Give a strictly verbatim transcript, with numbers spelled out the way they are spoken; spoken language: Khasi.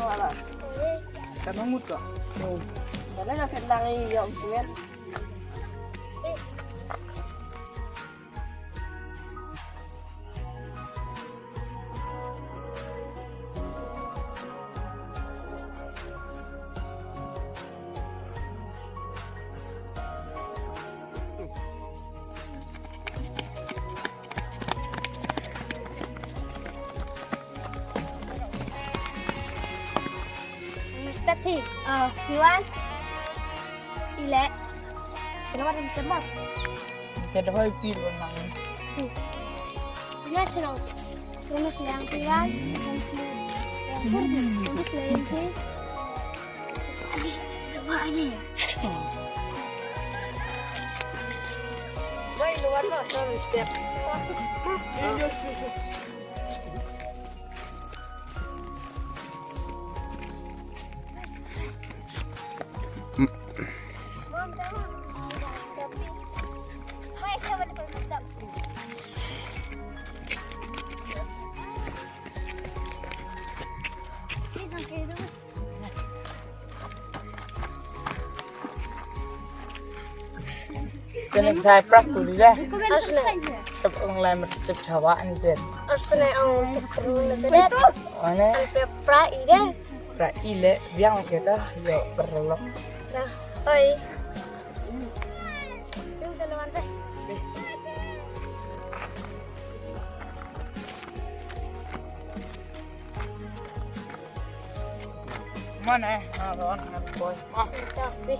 Ka nang mut ka. Dale na fen lang i yong simet. Mister T, uh, you want? Ile. Kenapa ada tempat? Kita dah happy pun nang. Ini senang. Ini senang, you want? Ini senang. Ini senang. Ini senang. Wait, no, I'm not sure if that. Kena sai prak tu dia. Arsene. Tep ong lai mer step chawa ni dia. Arsene ong step kru ni dia. Ane. Ante pra ide. Pra ile biang kita yo berlok. Nah, oi. Yung dalawan deh. Mana eh? Nah, lawan dengan boy. Ah. Tapi.